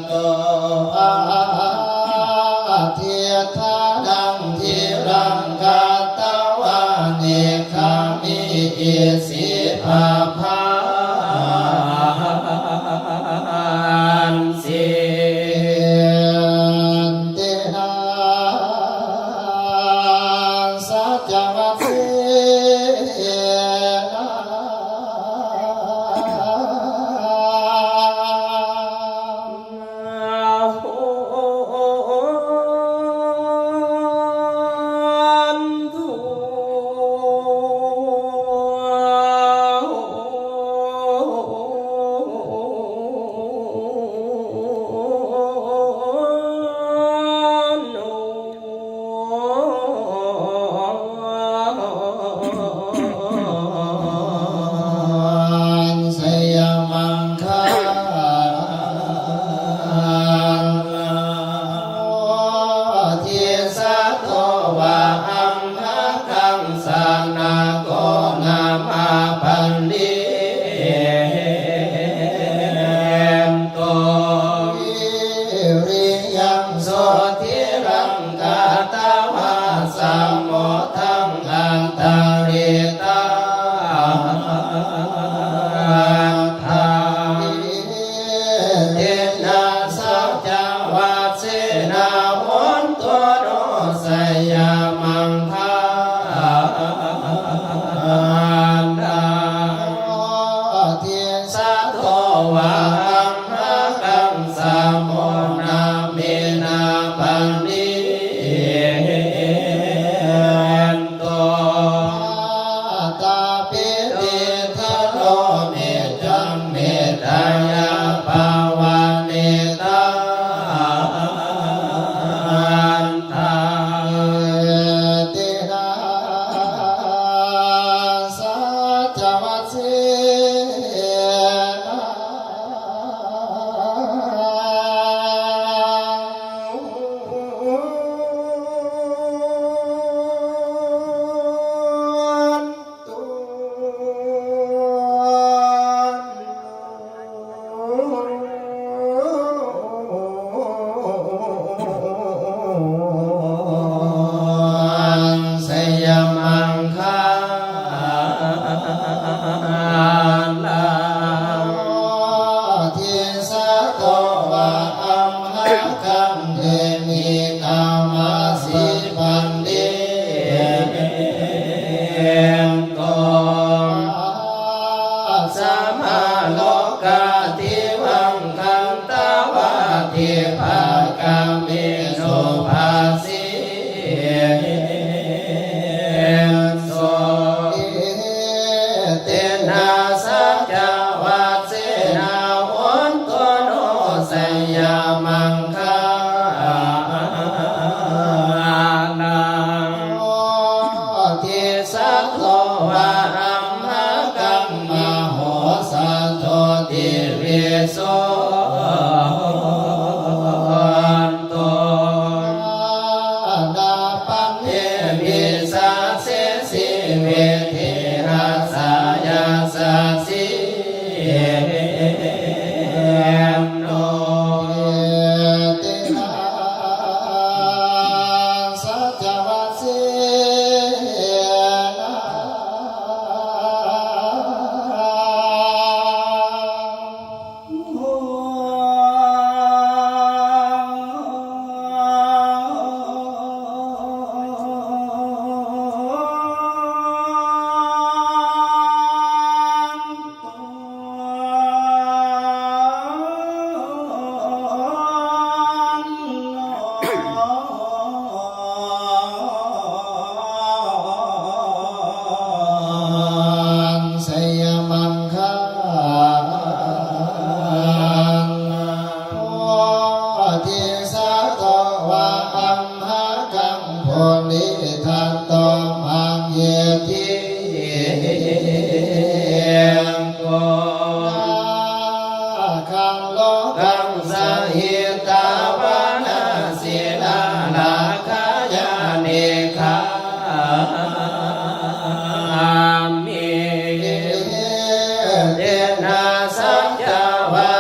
ໂຕ ອະທິຖານັງທິລັງກະຕະວາ ເນກຂະມິອິດທິພາພັນ ສິດທິນາ ສັດຈະວັດເສນາ ໂຫນຕຸ ໄຊຍະມັງຄະລາ ໂອທິສະໂຕ ວະອັມພະກັງ ສະນະໂກ ນະມະປະນິນໂຕ ວິລິຍັງ ໂສທິລັງ ກະຕະວາ ສະໂມທັງ ອັນຕະລິຕາທາ ເຕນະ ສັດຈະວັດເສນາ ໂຫນຕຸໂນ ໄຊຍະມັງຄະລັງ ໂອທິສະໂຕ ວະອັມພະກັງ ສະໂມນະເມນະປະນິນໂຕ ອາຕາປິຕິທະໂລ ເມດຈັງ ເມດຕາຍາປະວາເນຕາ ເຕນະ ສັດຈະວັດເສນາ ໄຊຍະມັງຄະລາ ໂອທິສະໂຕ ວະອັມພະກັງ ເດມິກາມະສິປັນຕິນໂຕ ສະມະໂລກາທິວັງຄັນຕະວາທິພາກາມິໂນພາສິນໂສ ເອເຕນະ ສັດຈະວັດເສນາ ໂຫນຕຸໂນ ໄຊຍະມັງຄະລັງ ໂອທິສະໂຕ ວະອັມພະກັງ ມະໂຫສະໂຕ ຕິວິໂສ ໂຕ ນາປັງ ເອວິສາ ເສສີ ເວທິລະສາ ຍາສາສີ ເນ ເອເຕນະ ສັດຈະວັດເສນາ ໂຫ ໄຊຍະມັງຄະລາ ໂພທິສັດໂຕ ວະອັມພະກັງ ໂພນິທັດໂຕ ມັງເຍຕິ ໂກ ນາຄັງໂລກັງ ສະຫິຕາ ວະນາສິລາ ລາຄາຍານິຄາມິ ເອເຕນະ ສັດຈະວະ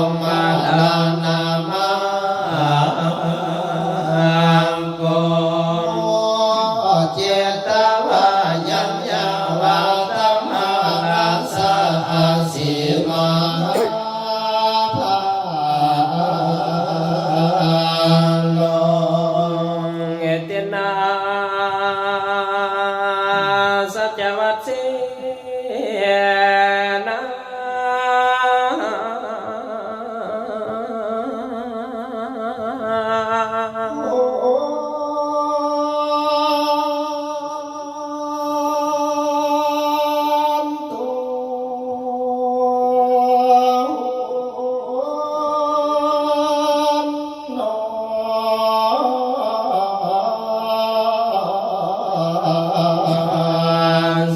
ມມະລະນະມັງໂກ ເຈຕະວາຍັງຍາວາຕະມະລາສະອາສີມະພາໂລ ເອເຕນາ ສັດຈະວັດເສນາ ໂຫນຕຸ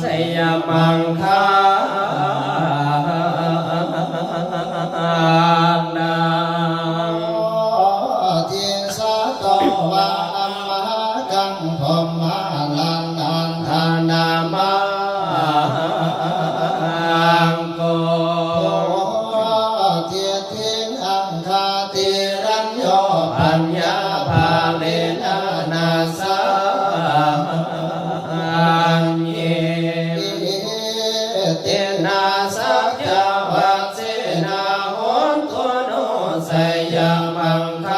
ໄຊຍະມັງຄະລັງ ໂພທິສັດຕະວາອັມມະຫາກັງ ພົມມະລານຕັງທະນະມັງໂກ ໂພທິ ຕິງອັງຄາຕິລັນໂຍ ປັນຍາພາເລນະນາສັງເຍ ເອເຕນາສັດຈະວັດເສນາ ໂຫນຕຸໂນ ໄຊຍະມັງຄະ